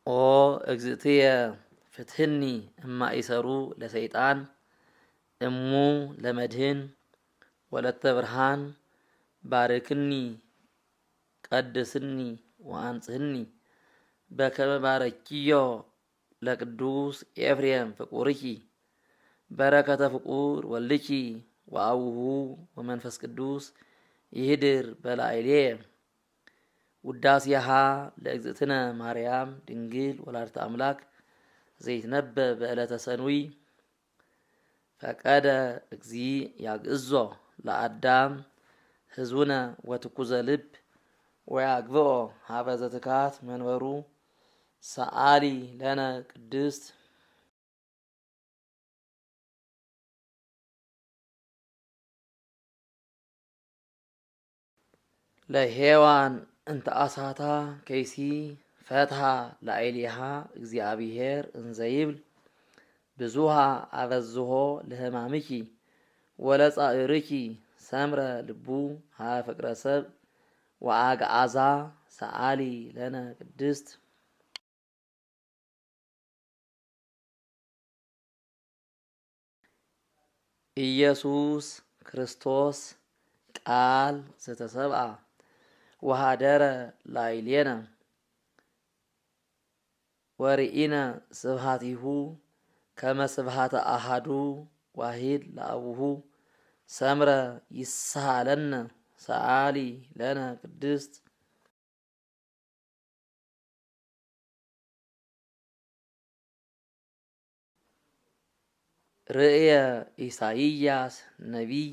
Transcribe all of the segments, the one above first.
ኦ እግዝእትየ ፍትህኒ እማእሰሩ ለሰይጣን እሙ ለመድህን ወለተ ብርሃን ባርክኒ ቀድስኒ ወአንጽህኒ በከመ ባረኪዮ ለቅዱስ ኤፍሬም ፍቁርኪ በረከተ ፍቁር ወልድኪ ወአቡሁ ወመንፈስ ቅዱስ ይህድር በላዕሌየ። ውዳሴሃ ለእግዝእትነ ማርያም ድንግል ወላዲተ አምላክ ዘይትነበብ በዕለተ ሰኑይ። ፈቀደ እግዚእ ያግእዞ ለአዳም ህዙነ ወትኩዘ ልብ ወያግብኦ ሀበ ዘትካት መንበሩ ሰአሊ ለነ ቅድስት። ለሔዋን እንተ አሳታ ከይሲ ፈትሃ ላዕሌሃ እግዚአብሔር እንዘ ይብል ብዙሃ አበዝሆ ለሕማምኪ ወለጻዕርኪ ሰምረ ልቡ ሀበ ፍቅረ ሰብ ወአግዓዛ ሰአሊ ለነ ቅድስት። ኢየሱስ ክርስቶስ ቃል ዘተሰብአ ወሃደረ ላዕሌነ ወርኢነ ስብሐቲሁ ከመ ስብሐተ አሐዱ ዋሂድ ለአቡሁ ሰምረ ይስሃለነ ሰአሊ ለነ ቅድስት። ርእየ ኢሳይያስ ነቢይ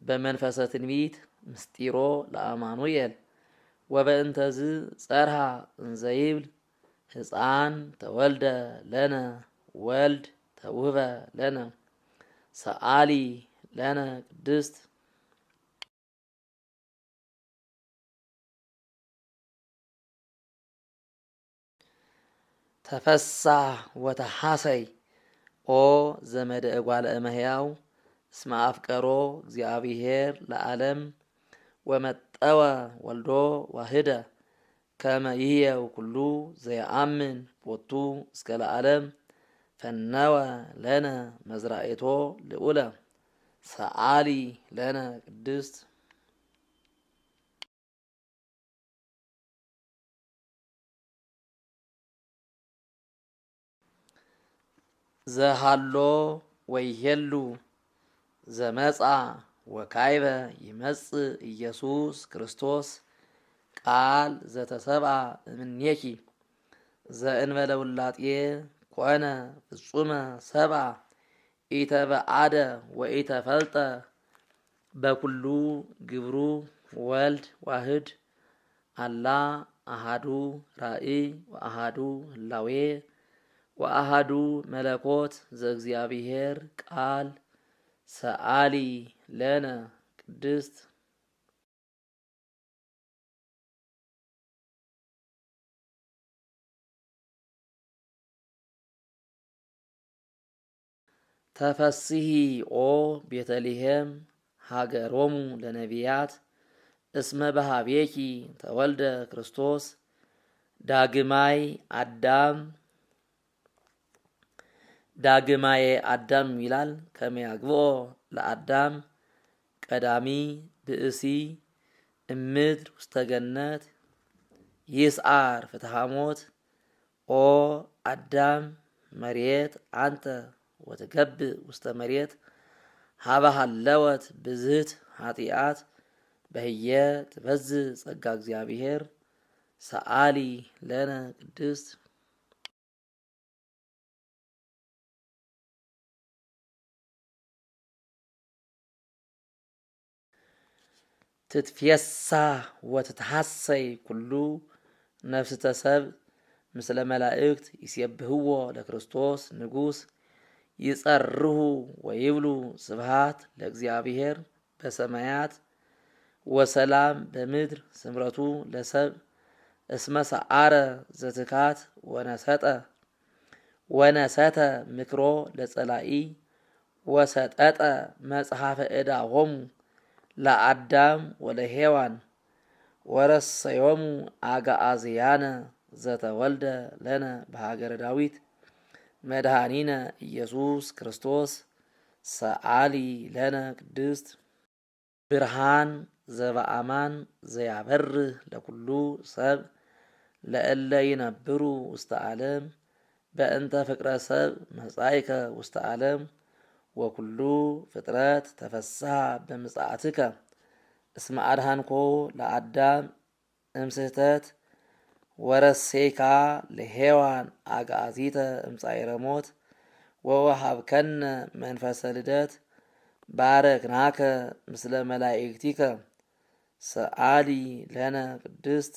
በመንፈሰ ትንቢት ምስጢሮ ለአማኑኤል ወበእንተዝ ጸርሃ እንዘ ይብል ሕፃን ተወልደ ለነ ወልድ ተውህበ ለነ ሰአሊ ለነ ቅድስት። ተፈሳህ ወተሐሰይ ኦ ዘመደ እጓለ እመሕያው እስመ አፍቀሮ እግዚአብሔር ለዓለም ወመጠወ ወልዶ ዋህደ ከመ ይህየው ኩሉ ዘየአምን ቦቱ እስከ ለዓለም ፈነወ ለነ መዝራኤቶ ልዑለ ሰአሊ ለነ ቅድስት። ዘሃሎ ወይሄሉ ዘመጻ ወካይበ ይመጽእ ኢየሱስ ክርስቶስ ቃል ዘተሰብአ እምኔኪ ዘእንበለ ውላጤ ኮነ ፍጹመ ሰብአ ኢተበአደ ወኢተፈልጠ በኩሉ ግብሩ ወልድ ዋህድ አላ አሃዱ ራእይ ወአሃዱ ህላዌ ወአሃዱ መለኮት ዘእግዚአብሔር ቃል ሰአሊ ለነ ቅድስት። ተፈስሂ ኦ ቤተልሔም ሀገሮሙ ለነቢያት እስመ በሃቤኪ ተወልደ ክርስቶስ ዳግማይ አዳም ዳግማዬ አዳም ይላል ከመ ያግብኦ ለአዳም ቀዳሚ ብእሲ እምድር ውስተ ገነት ይስዓር ፍትሐ ሞት። ኦ አዳም መሬት አንተ ወትገብእ ውስተ መሬት ሀበ ሀለወት ብዝህት ኃጢአት በህየ ትበዝህ ጸጋ እግዚአብሔር ሰአሊ ለነ ቅድስት። ትትፌሳ ወትትሐሰይ ኩሉ ነፍስተ ሰብእ ምስለ መላእክት ይሴብህዎ ለክርስቶስ ንጉስ ይጸርሁ ወይብሉ ስብሃት ለእግዚአብሔር በሰማያት ወሰላም በምድር ስምረቱ ለሰብ እስመ ሰዓረ ዘትካት ወነሰጠ ወነሰተ ምክሮ ለጸላኢ ወሰጠጠ መጽሐፈ ዕዳሆሙ ለአዳም ወለሔዋን ወረሰዮሙ አግዓዝያነ ዘተወልደ ለነ በሀገረ ዳዊት መድኃኒነ ኢየሱስ ክርስቶስ ሰአሊ ለነ ቅድስት። ብርሃን ዘበአማን ዘያበርህ ለኩሉ ሰብ ለእለ ይነብሩ ውስተ ዓለም በእንተ ፍቅረ ሰብ መጻእከ ውስተ ዓለም ወኩሉ ፍጥረት ተፈስሐ በምጽአትከ እስመ አድኃንኮ ለአዳም እምስህተት ወረሴካ ለሔዋን አግዓዚተ እምጻእረ ሞት ወወሃብከነ መንፈሰ ልደት ባረክናከ ምስለ መላእክቲከ ሰአሊ ለነ ቅድስት።